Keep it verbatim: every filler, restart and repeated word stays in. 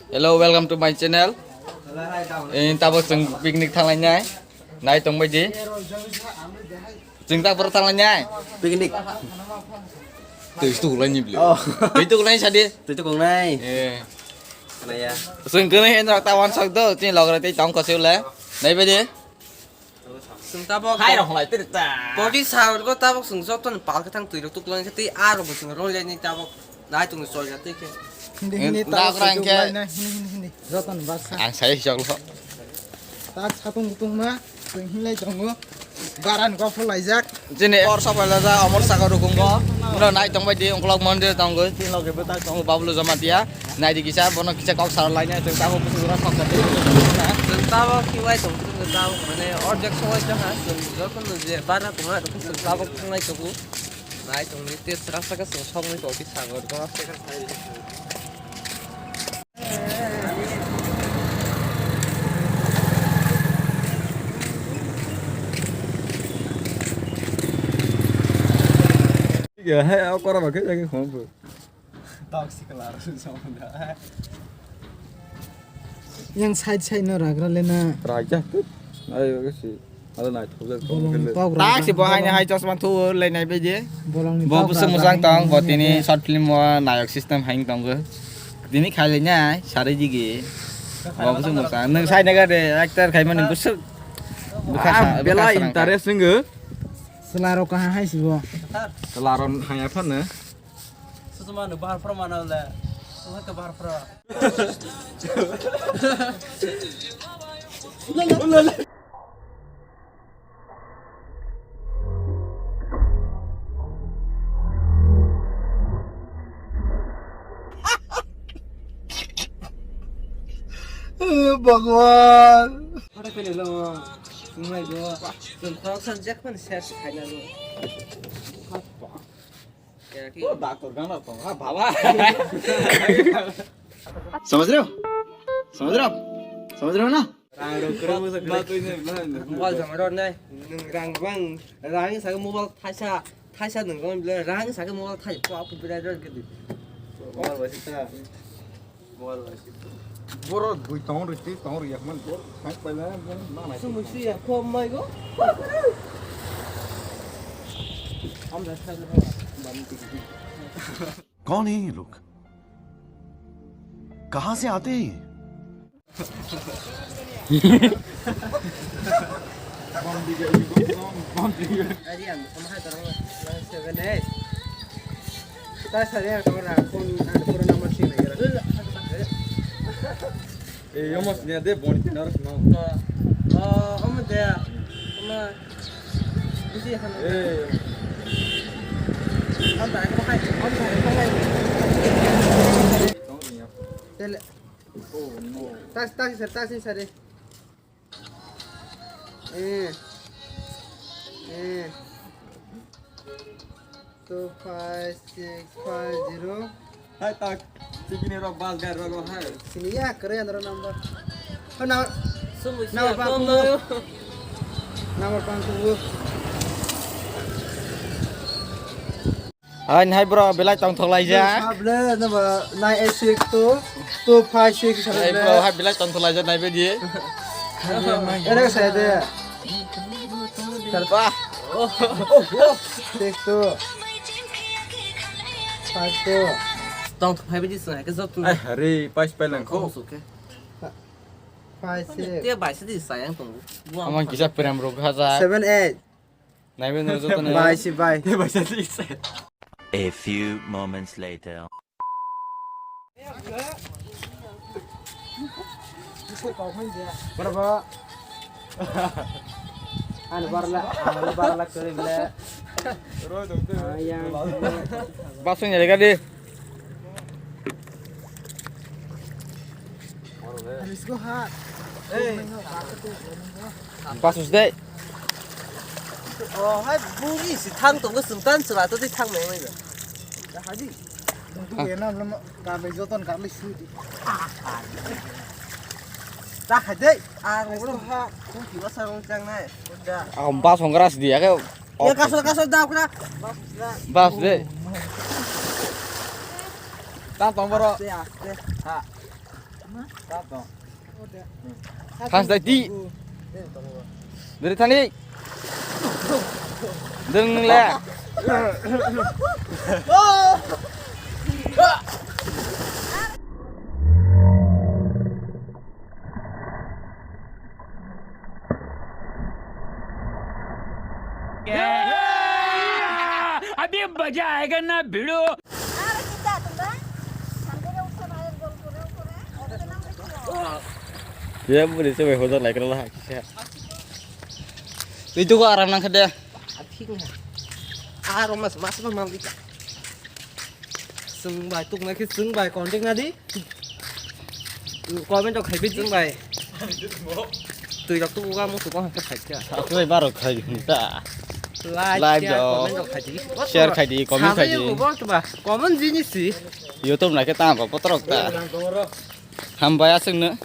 Hello, welcome to my channel. Eh, tabok chwng picnic thanglainai. Nai tongbaidi. Chwng tak boro thanglainai. Picnic. Twi tuklaini bli. Oh. Twi tuklaini sadi. Twi tukungnai. Eh. Naya. Chwng kene hen rok tawan sok do. Chini logre tei tong kose ule. Nai baidi. Chwng tabok. Hai rok lai tiri ta. Body sound ko tabok chwng joto ni pal khe thang twi rok tuklai se tei a rok bo chwng rong le ni tabok. Nai tong ni chol ya tei khe. Hindi, hindi, tabok rak rang khe. Hindi, hindi, hindi. Joto ni baksa. Ang sai chok lo. Tak satung kutung ma, chwng hinlai tongo. Baran ko phul laijak. Jini or sok lai ja, omor saka rukungo. Mura nai tong bai di, ongkolok mondir tongo. Tin loge betak tongo, Bablu Jamatia. Naidi kisa, bono kisa kok sar laina, chwng tabok busu ura kok sar. Chwng tabok khiwai tong, chwng tabok mane orjak sogoi jaha, chwng jotono je bara tongma rok chwng tabok thanglai tongo. Nai tongni te sra saka chwng sogni tongti sagor ko. Ya, hai, aku orang pakai lagi kompor. Yang side side no ragra lena. Raja tu. Ayo ke si. Ada naik tu. Bolong ni tok ragra. Tak si bo hai hai chosma thu lai nai beje. Bolong ni tok ragra. Bo busu musang tong bo tini short film o nayok system hai tong go. Tini khai lai nai sari jigi. Bo busu musang nung sai naga de actor khai mani busu. Bela interest nung go. Selaro kaha hai si bo. Selaro hai apa na? Susuma no bahar pro mana le. Susuma ke bahar pro. Bhagwan. Ora kene lo. Ngai go. Tum khok san jak pan ses khaina lo. Doctor gana tong ha baba. समझ रहे हो? समझ रहे हो? समझ रहे हो ना? Mobile jama rw nai. Nwng rang bang, rang sa mobile thaisa, thaisa nwng rw bile, rang sa mobile thai, pa pu bile rw gidi. Mobile bai sita. Mobile bai sita. Boro bui tong rw ti tong rw yak man bor. Thang pai na na na. Sumu si ya khom mai go. Am da sa. कौन है ये लोग? कहाँ से आते हैं ये? Eh, yo mas niya de boni tinar no. Oh, oh, omo de. Omo. Bisi hano. Eh. Am da ko hai, am da ko hai. Tele. Oh no. Tas tas sir, tas sir. Eh. Eh. Two five six five zero. Hai tak. Tikini rok bas gai rok hai. Sini ya kere andro number. Oh, number. Sumu number siya pang ko kubu. Number pang kubu. Hai, hai bro, belai tongthok laijak. Sable, naba, nine eight six two two five six. Hai bro, hai belai tongthok laijak, nai bedi. Ere sa de. Wah. Six two. Five two. Tongthok phai bedi sa, ke job tu. Ai, hari, pais pai lang ko. Oke. Five six. Dia bai sidi sayang tong. Amang kisa prem rok hajar. Seven eight. Naibe no joto no. Bai si bai. Te bai sa si se. A few moments later. Berapa? Anu barla, anu barla kore bile. Ayang. Basung ya gadi. Let's go ha. Hey. Pasus deh. Oh, hai buri si thang tong sung tan sura to di thang mai mai. Dah haji. Untuk ya nam nam kami joton kami sudi. Dah haji. Ah, let's go ha. Kung kiwa sarong chang nai. Udah. Aku pas hongras dia ke. Ya kasar kasar dah kena. Bas deh. Tang tong boro. Aste aste. Ha. Khas dai di. Diri thani. Deng nung le. अभी मजा आएगा ना भिड़ो। Ya, boleh coba hotel lagi lah, kisah. Itu kok arang nang kede. Aro mas, mas, mas, mas, mas. Chwng bai tuknai khe chwng bai contact nadi. Comment rok khaibi chwng bai. Twi rok tubuga mo tubuga hwnkhe khaikha. Sakhe bai barok khai ta. Like, like share, do, comment rok khaidi. Share khaidi, comment khaidi. Comment jinis si. YouTube naikhe tamo botorok ta. Hambai aswkno.